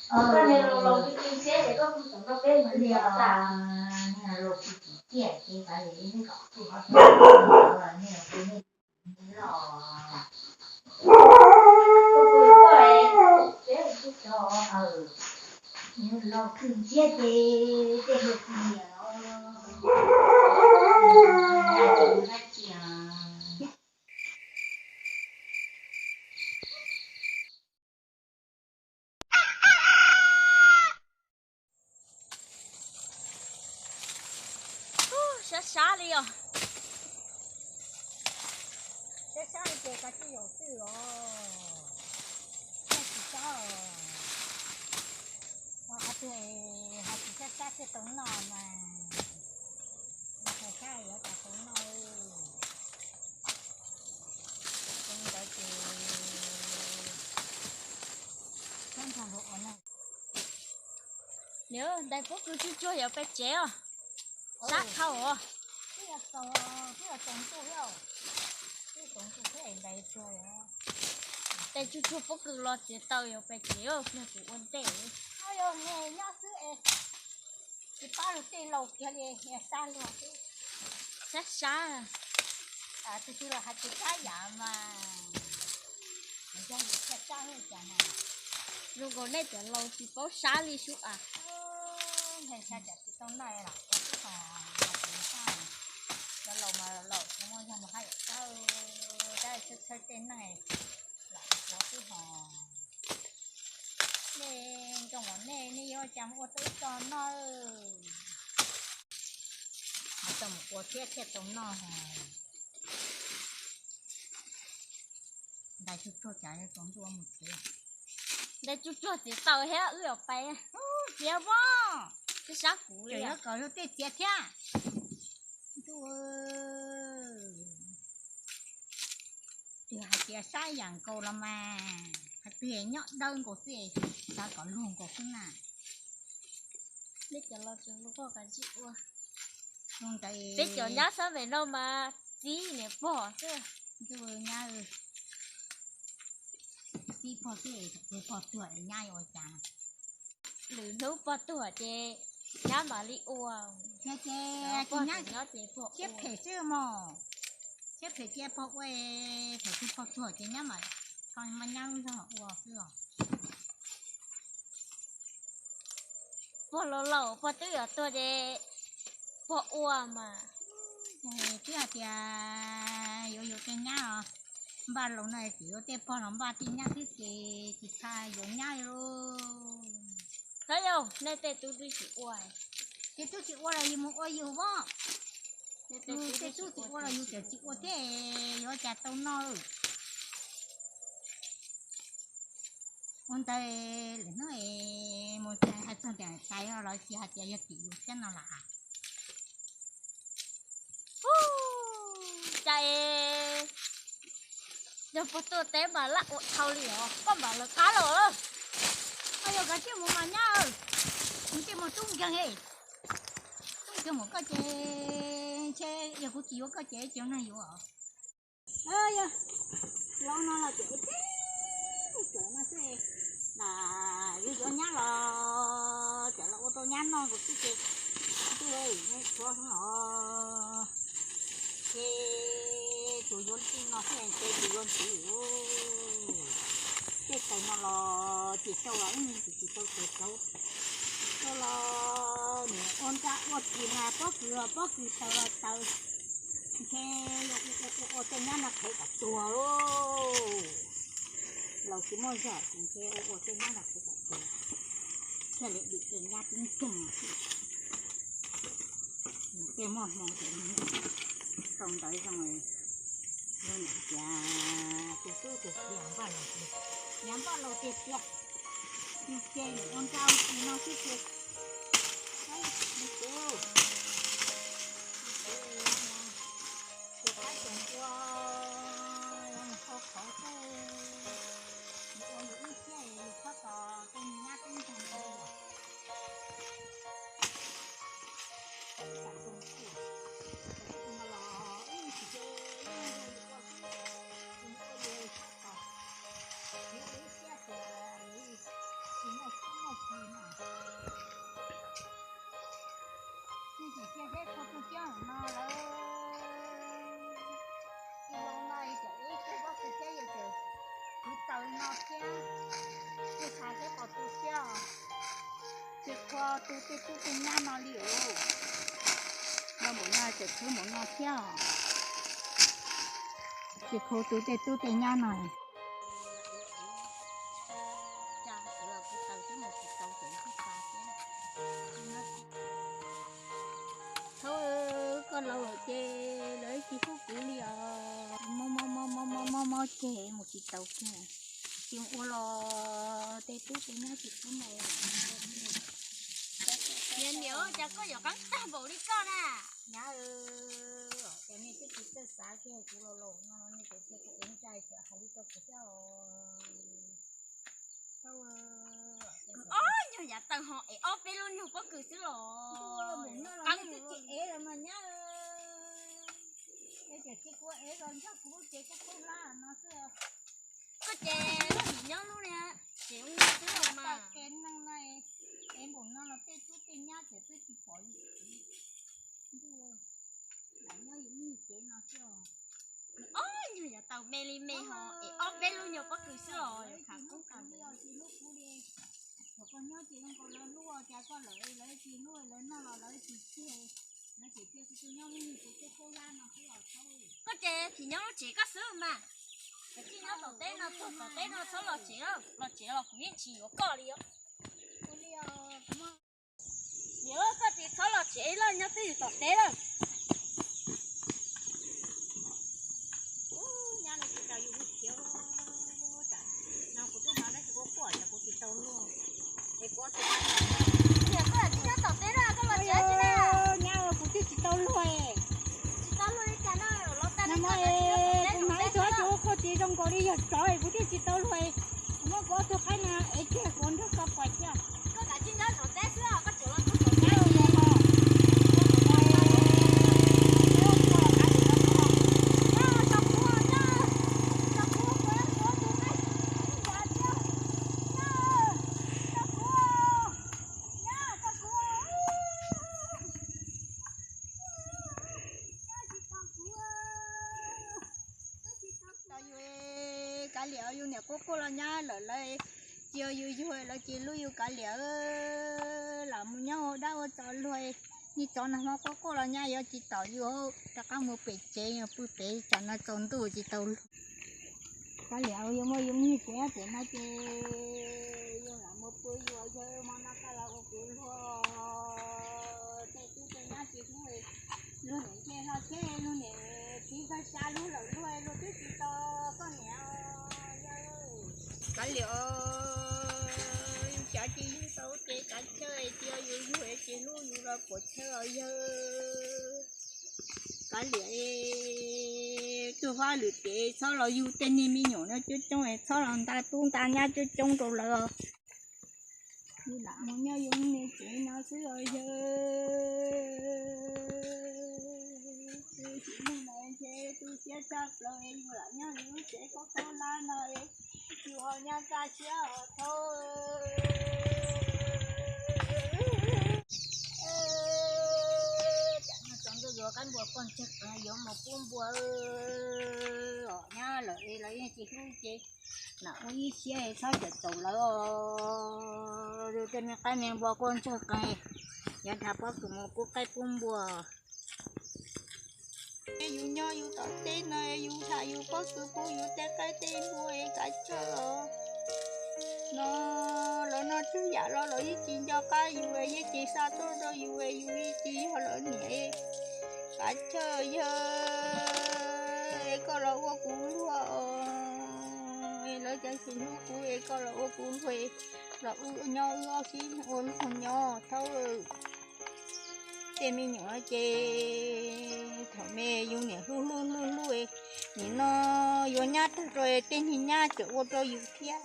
Koj niag laus laus ci ci ntxhiab ces koj kuj txawm nrog peb mus li os. Niag laus ci ci ciaj ces pab li kom kuj qhov tau niag laus los. Koj kuj koj es peb kuj cov laus ci ntxhiab ces tej hlua ci niam los. Sab sab li os. Sab sab li ces kav tsij yaum twj os. Sab tsis sab os. Ho qhov twg ho tsis sab sab thiaj tau noj mas. Sab sab yuav tau tau noj. Zoo ntawd ces sab nrog luag ua neeg. Niam, ntais pob kws tsuj tsuag yuav pem tsev os. Sab dhau os. Ntais tsuj tsuag pob kws los txiav tau yuav pem tsev, yog kuv ua ntej. Nyob xwb es tsis pab luag tej laus kiag li, sab luag xwb. Sab sab. Tus twg los hais tias sab yam mas, yog yus thiaj sab li cas na. Zoo nkaus nej cov laus tsis paub sab li sub as. Ntshai ntshai tsam tsis tau noj los ua xwb hos, cov laus mas laus, cov muaj zog mas haj yam sab, sab tshawb tshawb tej neeg lam ua xwb hos. Nej nco mas nej, nej yuav ua cas mus ua tau ib co noj. Tau mus ua thiab thiaj tau noj hos. Ntais tsuj tsuag cas tau ntuj mus tsev. Ntais tsuj tsuag txiav tau thiab wb yuav pais. Txiav pob, sab sab kuv li. Yuav kom luag tej txiav thiab. Ntuj, twb hais tias sab yam nkaus los mas, hais tias nyob dawb nkaus xwb, xav kom luag nkaus xwb na. Nej cov laus tseem hlub koj kav tsij ua. Peb cov nyab sab pem no mas txib niam pog xwb. Nyab txib pog xwb, txib pog tuag nyab yuav ua cas. Lwm hnub pog tuag ces nyab mam li ua. Yog ces nyab nyob ces pog siab phem xwb mog. Siab phem cia pog ua, thaum twg pog tuag ces nyab mam, nyab lub zog ua xwb os. Pog laus laus pog twb yuav tuag ces pog ua mas. Twb hais tias yuav yuav tej nyab os, npaj laus no tseem yuav tej pog los npaj tej nyab xwb ces tsis tshua yuav nyab li. Thov yog nej tej tub twb tsis ua, tej tub tsis ua los yus mus ua yus os. Tej tub tsis ua los yus tseem tsis ua thiab yuav cas tau noj. Ua ntawd lwm hnub mus hais txog tias tais los tsis hais tias yog tim yus thiab no las. Cas es yog puag tuaj teb mas laj ua dhau li os, koj mam lawv qab los. Koj yog kav tsij mus mas nyab, mus tej mus tub nkeeg, tub nkeeg mus koj ces ntshe yog kuv tsis yuav koj ces cov neeg yuav. Yog los no los ces teb, teb no xwb, na, yuav yuav nyab los ces los ua rau nyab noj nkaus xwb ces, ntuj, tshuav heev os. Ces tsuas yuav ntxiv no xwb ces tsuas yuav ntxiv. Tej taws no los tsis tau los, tsis tau taws kauv. Tau los nws ua nra ua ris mas pob kws los pob kws, taws los taws. Ntshe ua tej nyab no qhev kom tuag lauj. Laus tsis muaj zog ces ntshe ua tej nyab no qhev kom tuag, thiaj li dim tej nyab tib nkeeg. Tej muaj hmoo ces tau ntawd zoo, yog niam tias tus tub tus kiag npaj laus tiag, niam npaj laus tiag tiag, ces ua nra ua ris no xwb ces. Tus qaib tus npua mus hau qhauv xwb, mus ua yus ib siab yus txhob tos tej nyab tub nkeeg li. Tsis cia peb qhua tu coj no lawm. Ib lub no ib cov ib cov pob kws thiab yog cov kwv taws no thiab, tsis xav peb qhua tu coj, tsis qhua tu tej tub tej nyab no li os. No mus no cov khwb mus no thiab os. Tsis qhua tu tej tub tej nyab no. Thaub, koj laus lawm ces lawv tsis hlub kuv li os. Mob mob mob mob mob mob ces mus tsis tau kiag. Tsis ua los tej tub tej nyab tsis hlub ntau. Niam, niam, cas koj yuav qeeb tag npaum li koj na? Nyab, cov nej twb tsis txawj xav kiag kuv laus laus no nej tseem cia kuv ev ntsa hais li rau kuv thiab os. Ob nyuag yav tawm ho ev ob peb lub nyuag pob kws xwb los. Qeeb twb tsis ev los mas nyab. Es tiam sis kuv ev los nrog kuv lub cev kuj kub lab no xwb. Koj ces lub nyob lub niag ces ua xwb los mas. Ev npaum no los tej tub tej nyab ces twb tsis pom li. Lam nyob yus lub cev no xwb os. Ob nyuag yav tawm me li me ho es ob peb lub nyuag pob kws xwb los yus khav kub khav li. Thaum koj nyob ces zoo nkaus lawv hlub, cas koj lawv lawv tsis hlub, lawv noj los lawv tsis tseg, lawv tseem cia kuv nyob lub nyuag cev kub kub lab no xwb os. Koj ces tsis nyob lub tsev koj xwb mas. Koj tsis nyob tom teb no, tom teb no txhob los tsev, los tsev los kuv yeej tsis yuav koj li os. Niam, koj tsis txhob los tsev lawm, nyob twj ywm tom teb lawm. Nyab no tsis tau yus lub tsev, no kuv twb hnov dab tsi quaj quaj ces kuv tsis tau luag. Es kuv tus, niam, koj tsis nyob tom teb lawm, koj los tsev tsis na? Nyab, kuv twb tsis tau luag. Tsis tau luag li cas no, los tag li koj tsis nyob tom teb, kuv hnov ib tug dab tsi quaj quaj tsis zoo nkaus li yog tsov, kuv twb tsis tau luag. Kuv muab kuv ob tug qaib no ev kiag kuv nrog koj pais thiab. Koj kav tsij nyob tom teb xwb, koj tseem los txog tom teb. Tau yus, kav liam, yus niam quaj quaj los nyab lawm, lawv tsis yog yus yug, lawv tsis hlub yus, kav liam. Lam mus nyob ua dab ua tsov luag, niag tsov nag hmo quaj quaj los nyab yuav tsis tom yus, rov qab mus pem tsev, pw pem tsam no tsaus ntuj tsis tau luag. Kav liam, yus muaj yus me nyuam tsev pem no ces yus lam mus pw yus yawg, hmo no koj los ua kuv luag, tej tub tej nyab tsis hlub, luag niam nce hlo tsheb, luag niam txiv nkawd tsa luag lawm, luag luag twb tsis tau koj niam. Kav liam, yus cav ces yus tau ces kav chawj, tsis yog yus yug es tsis hlub yus los puas chawj os yawg. Kav liam, tuag fab lwm ces txhob los yug tej niag me nyuam no coob coob, txhob los nta tub nta nyab coob coob rau lawv. Yus lam mus nyob yus niag tsev no xwb os yawg. Tsis muaj neeg ntshe tu siab tshaj plaws, yus lam nyob yus lub tsev khaub khaub hlab no, yus ho nyab kaj siab os thaub. Tsam no tsaus ntuj yuav qaib npua poj ntsag qees yuav mus pub npua os, nyab lawm lawv yeej tsis hlub ces mam ua ib siab txhob cawm caum lawv os. Yus tej me qaib me npua poj ntsag qees, yuav nrhav pob kws mus pub qaib pub npua. Yus nyob yus tom teb no yus nrhav yus pob kws pub yus tej qaib tej npua es kav chawj os. No lawv noj tsawg yam los lawv yeej tsis nco qab yus, yeej tsis xa tuaj rau yus, yus yeej tsis yog lawv niam. Kav chawj yawg, es koj los ua kuv luag os, es lawv cov tsis hlub kuv es koj los ua kuv luag, los wb nyob wb ob xib ua luag nyob thaub. Tej me nyuam ces thaum me yus niam hlub hlub hlub hlub, nim no yuav nyab tag rau tej niag nyab tseem ua rau yus thiab,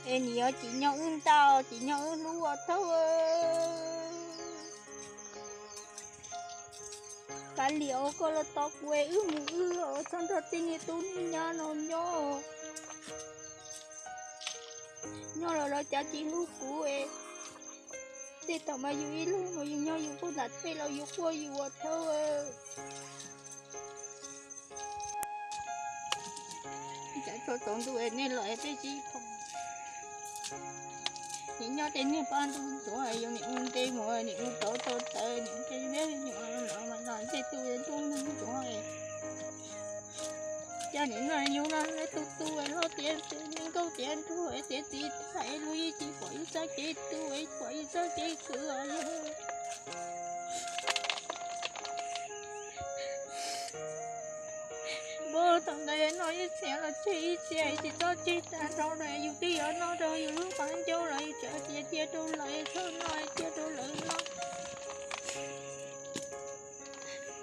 es nim yuav tsim nyog wb nta tsim nyog wb hlub ua thaub. Kav liam, koj los tos kuv es wb mus wb os, txhob nrog tej niag tub niag nyab no nyob. Nyob los lawv cov tsis hlub kuv es Tej thaum mas yus ib leeg mas yus nyob yus quaj nram tej los yus quaj yus ua thawj. Tsam txog tsaus ntuj es nej los es tej tsis pom. Nim nyob tej niag pab ntuj ntsuav yus nim ua nte mus nim ua tauv tau taws nim ua tej me nyuam los mas los tej tub tub neeg ntsuav. Cas nim no yus no tu tu es hlob tiav ntxwv, nkauj tiav nraug es tiav txiv tag es luag yeej tsis pom yus txoj kev tu es pom yus txoj kev khwv os yog. Npau taws ntawd no ib txhia los tseg ib txhia tsis txhob tseg tag nrho los yus twb yuav noj rau yus lub qhov ncauj los yus tseem cia cia rau lawv txhob noj cia rau lawv noj.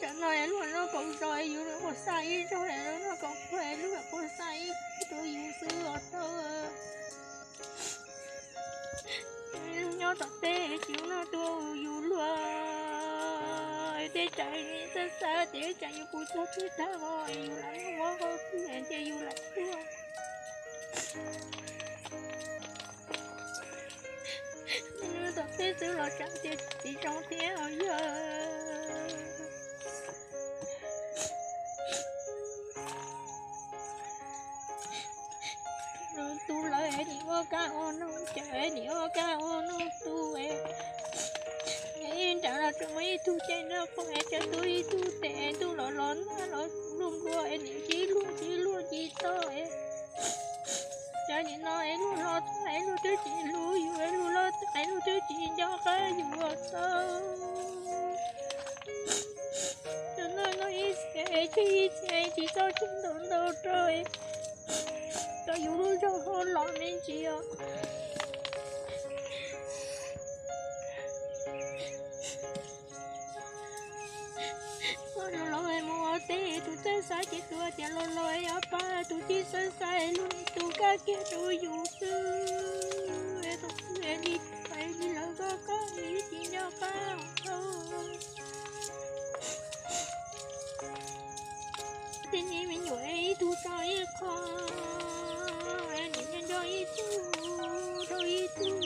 Tsam no es luag noj kaum zos es yus quas xaj ib zaug es luag noj kaum phuag es luag quas xaj ib rau yus xwb os tau. Nyob tom teb tsis noj tuaj yus luag, tej tsam xav xav tias tsam yus puas txog twg tag os yus lam muab qau twg ces yus lam tuag. Tom teb xwb los tsam tias tsis zoo thiab os yog. Tu lawv es nim ua kab ua noog, cawm es nim ua kab ua noog tu es. Ib nram los tseem muaj ib tug caj noj qhov es cov tub ib tug tes es ntuj los los nag los luag nplua es nim tsis luag tsis luag tsis tau es. Cov nim no es luag hlob tag es luag twb tsis hlub yus es luag hlob tag es luag twb tsis nco qab yus tau. Cov no no ib txhia es tseg ib txhia es tsis txhob tseg ntau ntau rau, rau yus lub zog hauv los me ntsis os. Los los mus ua teb tus txawj xav ces tus tias los los es ob pab tus txij xav xav es luag nim tus kab kiag rau yus xwb. Es thaum twg es li, es li lawv koj koj es tsis nco qab. Tej niag me nyuam es ib tug tso ib qho, es nim nco nco ib tug rau ib tug,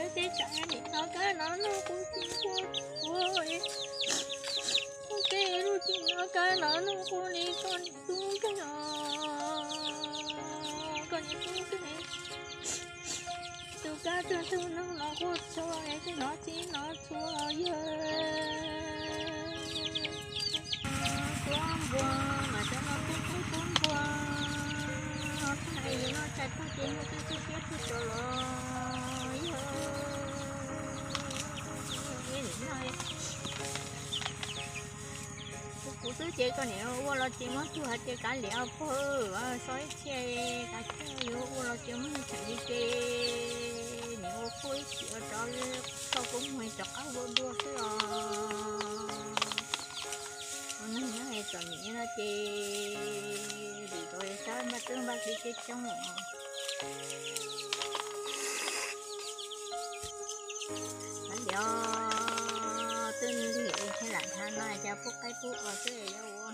es tej tsam es nim no kab no no kuv tsis nquag ua, es ua ke lub tsis no kab no no kuv li koj niam tub nkeeg os, koj niam tub nkeeg. Tus kab tug tug noog no kuj txhua es tej no txij no txhua yawg. Tuab npua mas cov no kuj kuj tuab npua, tag es yus noj tshais tag ces yus twb tsis siab tsis tso los yog. Kuv xwb ces koj niam ua los tsis muab tug hais tias kav liam pag, so ib txhia kav tsij yuav ua los tsis muab tseem li ces niam ua kuj ib chim rov tso kuv mus rov qab ua dua xwb os. Ua neeg nyob es txom nyem no ces dim rau sab npaj twb npaj kiv coob coob os. Kav liam, twb lig thiab lam dhav no cas pub qaib pub os xwb yuav ua